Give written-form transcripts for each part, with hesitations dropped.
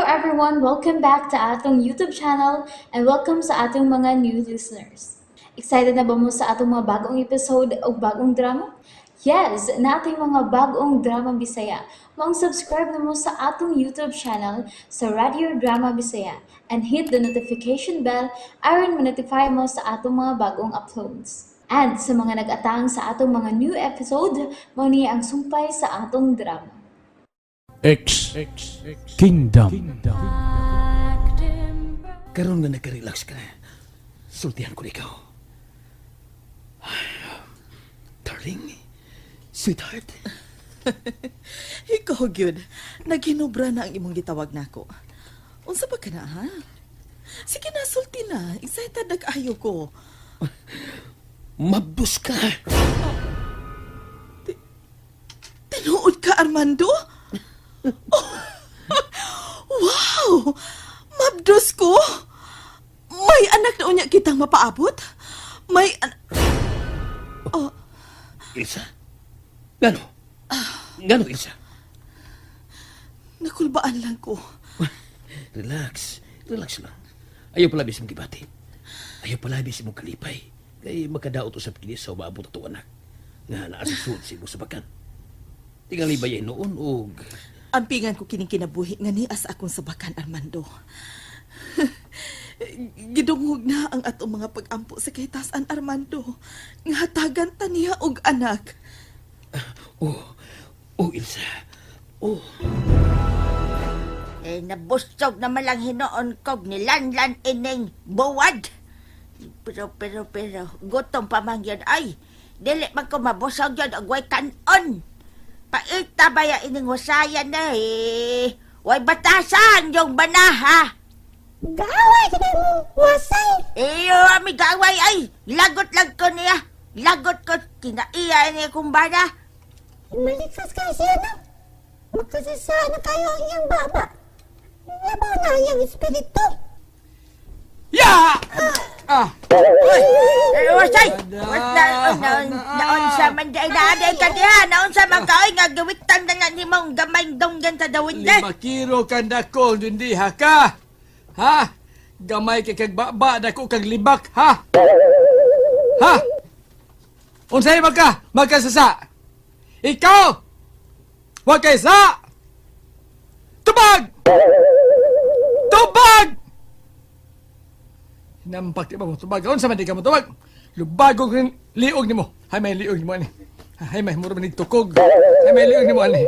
Everyone! Welcome back to atong YouTube channel and welcome sa atong mga new listeners. Excited na ba mo sa atong mga bagong episode o bagong drama? Yes, naa tay mga bagong drama Bisaya. Maong subscribe na mo sa atong YouTube channel sa Radio Drama Bisaya and hit the notification bell aron ma-notify mo sa atong mga bagong uploads. And sa mga nag-atang sa atong mga new episode, mao ni ang sumpay sa atong drama. X Kingdom. Karon nga nagka-relax ka na, sultihan ko ikaw. Ay, darling, sweetheart. Ikaw gyud, naghinubra na ang imong gitawag nako. Unsa ba ka na, ha? Sige na, sulti na. Excited na kaayo ko. Mabdos ka. Tinuod ka, Armando? Oh, wow! Mabdos ko! May anak na unya kitang mapaabot? May Oh, Ilsa? Ngano? Ngano, Ilsa? Nakulbaan lang ko. Relax. Relax lang. Ayaw palabis mong gibati. Ayaw palabis mong kalipay. Kay makadaot usab kini sa umaabot atong anak. Nga naa sa sulod sa imong sabakan. Tingali ba yan noon og Ampingan ko kining kinabuhi nga niya sa akong sabakan, Armando. Gidungog na ang atong mga pag-ampo sa kahitasan, Armando. Nga hatagan ta niya og anak. Oh, oh, Ilsa. Oh. Eh, nabusog naman lang hinoon kog nilanlan ining buwad. Pero, pero, pero, gutom pa man yun. Ay, dili man ko mabusog yun, og way kanon. Paita ba ya ining wasayan na eh. Way batasan yung banaha. Gaway ka na mo, wasay. Iyo, ami gaway ay. Lagot lang ko niya. Lagot ko, kinaiya niya kong bana. Malikas ka siya na. Makasasaan na kayo ang iyang baba. Labaw na ang iyang espiritu. Ya! Ah! Eh, wasay! Na, na, naunsa man di ay naaday ka diha. Naunsa man ka oy nga giwiktan na nga nimong gamay donggan sa dawin na. 5 kilo kandako dindiha ka! Ha? Gamay kay kag baba dako kag libak, ha? Ha? Unsay man ka? Magkasasa! Ikaw! Wa kay sa! Tubag! Tubag! Nampak di ba mo tubag? Unsa man di ka mo tubag? Lubagog rin liog nimo. Hay may liog nimo ani. Hay may mura man tukog. Hay may liog nimo ani.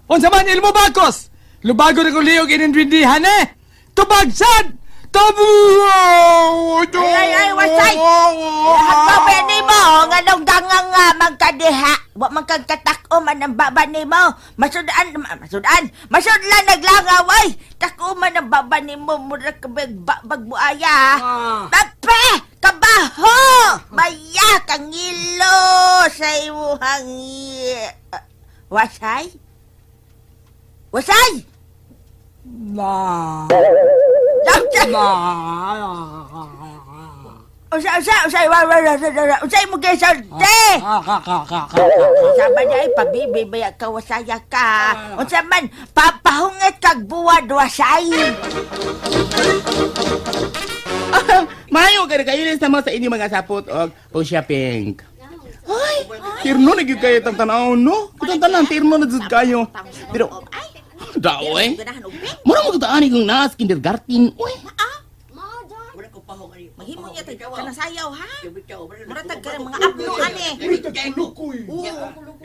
Unsa man ilmo bakos? Lubago na kong liog ining dwindihan eh. Tubag sad! Tubag! Ay, ay, ay, wasay! Hagpa ba nimo nga nung dangang nga magkadiha. Wa man kag katak-o man ang baba nimo. Masudaan, masudaan, masudlan naglangaw ay. Tak-o man ang baba nimo mura ka bag babag buaya. Ah. Tape! Kabaho! Maya kangilo sa imuhang wasay? Wasay! Na. Doctor! Na. Usa, usa, usa, wa, wa, wa, wa, wa, usa mo kay sulti! Unsa man ay pabibi ba ka wasaya ka? Unsa man papahungit kag buwad wasay? Mayo ka kayo sa mga sa inyo mga sapot og Pusha Pink. Ay, tirno na gyud kayo tang tan-awon no. Kitang tanan tirno na jud kayo. Pero dao eh. Mura mo ani kung naas kindergarten. Uy, Mahimo niya tag kanasayaw ha. Mura tag kanang mga apno ani.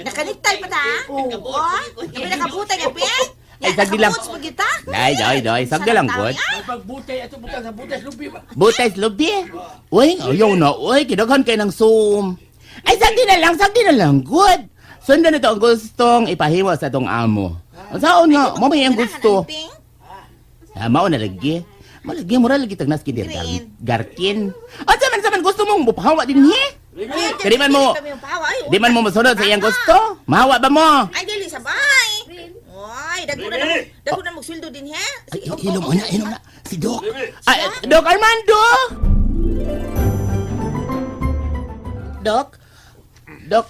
Nakaniktay pa ta. Oh, kami nakabutay nga pink. Ay, sagdi lang. Nakabuts pa kita. Day, day, day. Sagdi lang, god. Pagbutay ato butang sa butay lubi ba. Butay lubi. Uy, ayaw na. Uy, kidaghan kay ng Zoom. Ay, sagdi na lang, good. Sundan na to ang gustong ipahimo sa atong amo. Ang saon nga, mo may ang gusto. Ah, mao na lagi. Mao lagi, mura lagi tag nas kindergarten. Unsa man sa man gusto mong mupahawa din hi? Di man mo, di man mo mosunod sa iyang gusto. Mahawa ba mo? Ay dili sabay. Oy, dagko na magsweldo din ha. Ay, hilom na, hilom na. Si Doc. Ay, Doc Armando! Doc? Doc,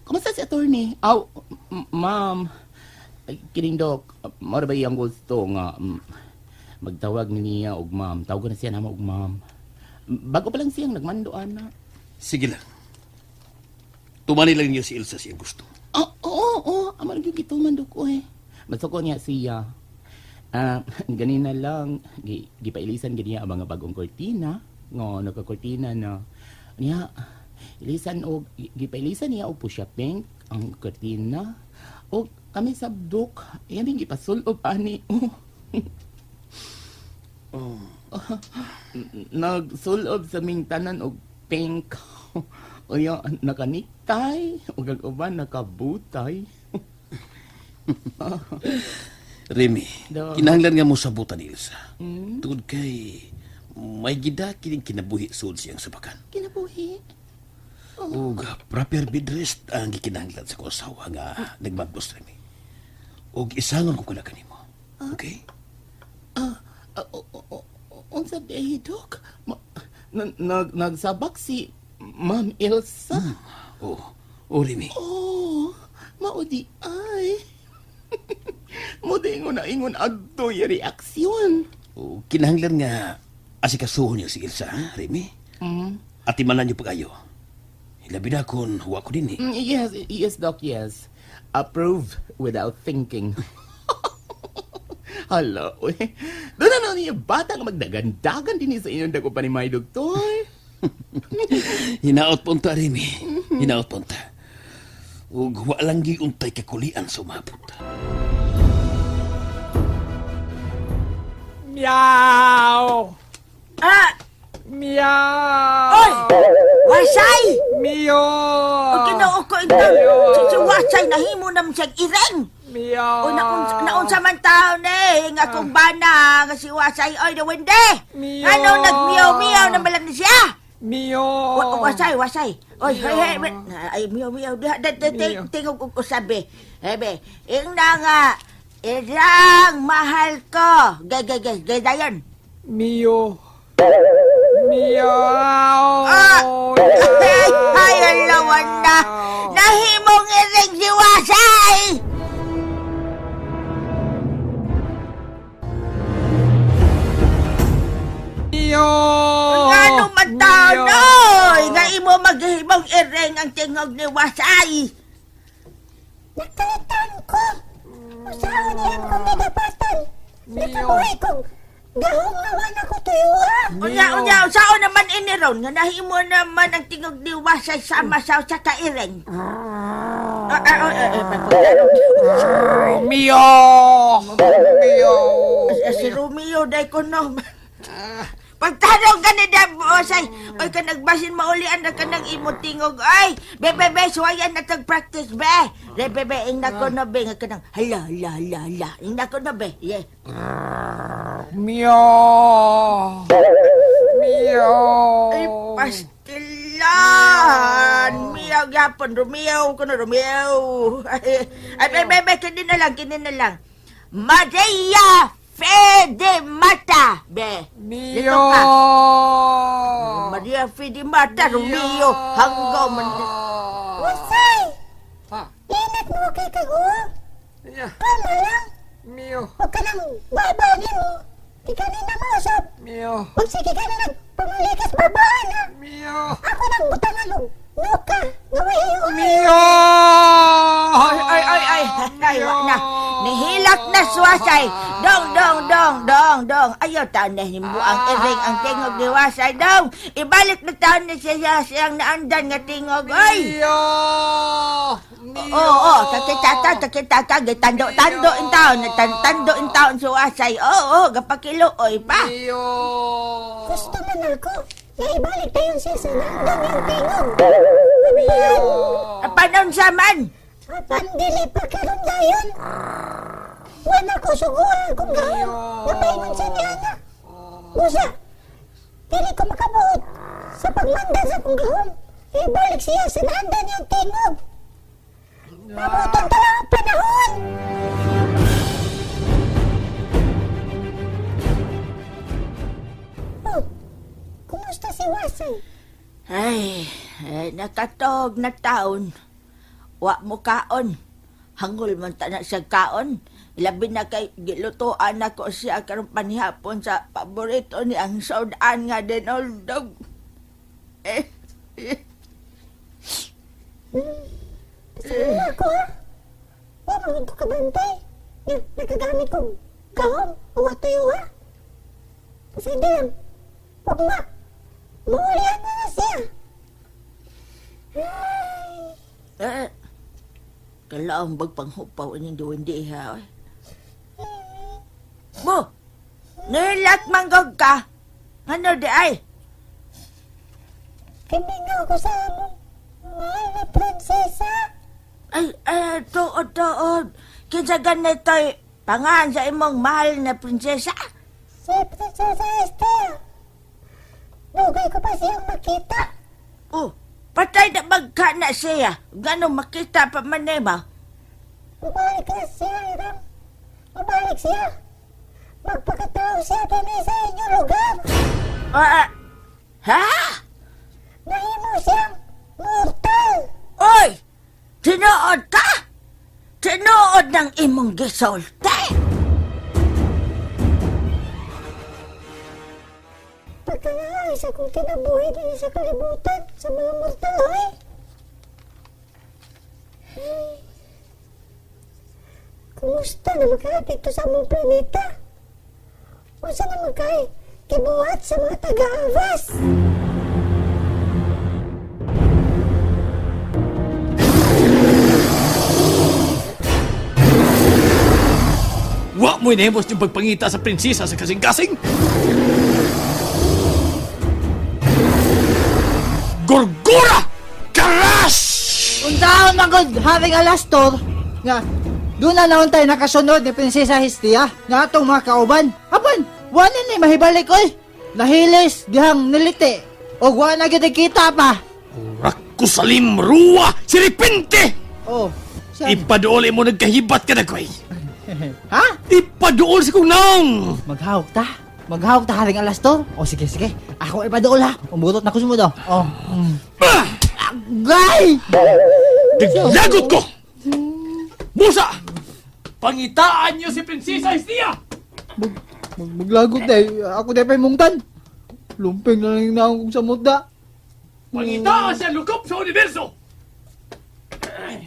kumusta si attorney? Aw, ma'am. Ay, kining Doc, mao ra ba iyang gusto nga Magtawag ni niya og ma'am. Tawag na siya namo og ma'am. Bago pa lang siyang nagmando ana. Sige lang. Tumani lang niyo si Elsa siyang gusto. Oh, oo, oo. Amo lang yung gituman ko eh. Masuko niya siya. Ah, ganina lang gipailisan gid niya ang mga bagong kortina. Ngo nagka-kortina na. Niya ilisan og gipailisan niya og pusha pink ang kortina. Og kami sabdok, iya ming gipasulob ani. Oh. Nagsulob sa ming tanan og pink. Unya nakaniktay ug ang uban nakabutay. Remy, Do. kinahanglan nga mo sabutan ni Elsa. Tungod kay may gida kining kinabuhi sud siyang sabakan. Kinabuhi. Ug proper bed rest ang gikinahanglan sa ko asawa nga nagmagos Remy. Ug isangon ko kala kanimo. Okay? Ah, unsa diay, Dok? Nagsabak si Ma'am Elsa. Oh, oh Remy. Oh, mao di ay. Mo di ingon na ingon adto ya reaksyon. Oh, kinahanglan nga asikasuhon niyo si Elsa, ha, Remy? At imanan niyo pag-ayo. Labi na kung huwa ko din eh. Yes, yes, Doc, yes. Approve without thinking. Hala, uy. Doon na niya bata nga magdagandagan din sa inyong dako pa ni my doktor. Hinaot punta, Remy. Hinaot punta. Ug wa lang giuntay kakulian sa umabot. Meow! Ah, Meow! oy! Wasay! Mio! O Ginoo ko ito. Si Wasay nahimo naman siyang ireng. Meow! O naunsa man taon eh, nga akong bana, nga si Wasay, oy, nawende! Meow. Ano, nagmiyaw-miyaw naman lang ni siya! Mio! Wasay, wasay. Oy, hey, hey, wait. Ay, miyaw, miyaw. Miyaw. Tingog ko sabi. Ebe, ing na nga, irang mahal ko. Gay, gay, gay, gay, dayon. Mio! Meow! Ah! Ay, ay, alawan na. Nahimong iring si Wasay! Mio! Ngano man taon, Mio! oy! Nga imo maghimong iring ang tingog ni Wasay. Nagkalitan ko. Usaon niya akong nagapatan. Nakabuhi kong gahong nga wala ko tuyo ha. Unya, unya, usaon naman ini ron, nga nahimo naman ang tingog ni Wasay sama sa sa kairing. Ah, ah, ah, ah, ah, Mio! Mio! Si Romeo, day ko no. Pagtanong ka ni Dab, Osay, oy ka nagbasin maulian na ka ng imo tingog, ay, be, be, be, suwayan na tag practice, be. Be, be, be, ing nako na, be, nga ka nang, hala, hala, hala, hala, ing nako na, be, yeah. Mio! Mio! Ay, pastilan! Miyaw gyapon, Romeo ko na, Romeo. Ay, ay, be, be, be, kini na lang, kini na lang. Maria Fede Mata, be. Mio! Dito ka. Maria Fede Mata, Romeo, hanggaw man. Wasay! Ha? Init mo kay kaguha. Yeah. Kalma lang. Mio! Huwag ka nang babagin mo. Di ka na mausap. Mio! Huwag sige ka na nagpamalikas babaan ha. Mio! Ako nang butangan og nuka. Nga way ayo. Mio! Ay, ay, ay, ay, ay, wa na. Nihilak na suwasay. Dong, dong, dong, dong, dong. Ayaw taon na himbo ang iring ang tingog ni Wasay. Dong, ibalik na taon ni siya siyang naandan nga tingog. Ay! Mio! Mio! Oo, oo, kakitata, kakitata, gitando, tando in taon, tando in taon suwasay. Oo, oo, gapakiluoy pa. Mio! Gusto man ako. Naibalik tayo siya sa nandang yung tingog. Mio! Panon sa man. Apan dili pa karon dayon. Wala ko suguha akong gahom. Napaingon sa niya na. Busa, dili ko makabuot sa pagmanda sa akong gahom. Ibalik siya sa naandan yung tingog. Mabuton ta lang ang panahon. Oh, kumusta si Wasay? Ay, ay, nakatog na taon. Wa mo kaon. Hangol man ta na sa kaon. Labi na kay gilutoan nako siya karon panihapon sa paborito niyang sudan nga dinoldog. Eh, eh. Pasalamat ako ha. Wa man ko kabantay. Nga nakagamit kong gahom o watuyo ha. Sige lang. Wag ma. Maulian na na siya. Ay. Eh, kalaong bagpanghupaw ining duwindi ha. Oy. Bo, nilat manggog ka. Ano di ay? Kamingaw ko sa among mahal na prinsesa. Ay, ay, tuod, tuod. Kinsa ganito'y pangahan sa imong mahal na prinsesa? Si Prinsesa Esther. Dugay ko pa siyang makita. Oh, patay na magka na siya. Gano'ng makita pa man nimo. Bumalik na siya, Iram. Bumalik siya. Magpakatao siya kami sa inyong lugar. Ah, ah, ha? Nahimo siyang mortal. Oy! Tinuod ka? Tinuod ng imong gisulti? Pagkalaay sa kong kinabuhi din sa kalibutan sa mga mortal, hoy. Ay. Kumusta naman ka dito sa among planeta? Unsa naman kay kibuhat sa mga taga-Avas? Wa mo inehemos yung pagpangita sa prinsesa sa kasing-kasing? Gorgora! Karas! Unsaon man gud haring Alastor nga doon na naon tayo nakasunod ni Prinsesa Hestia nga atong mga kauban. Apan, wala ni mahibalik oy. Nahilis dihang niliti og wa na gyud kita pa. Rakusalim ruwa! Siripinte! Oh, siya. Ipaduol mo nagkahibat ka na koy. Ha? Ipaduol sa kong naong! Maghawak ta. Maghawak ta haring Alastor. O sige sige. Ako ipaduol ha. Umutot na kusmo do. Oh. Ah! Gay! Naglagot ko! Musa! Pangitaan niyo si Prinsesa Hestia! Mag, mag maglagot day. Ako day pa'y mungtan. Lumping na lang naong kong samot da. Pangitaan siya lukop sa universo!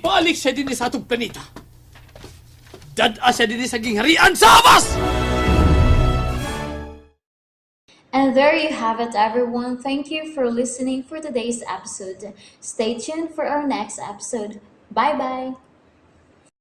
Balik siya din sa atong planeta. Dada siya din sa gingharian sa Abas! And there you have it, everyone. Thank you for listening for today's episode. Stay tuned for our next episode. Bye bye.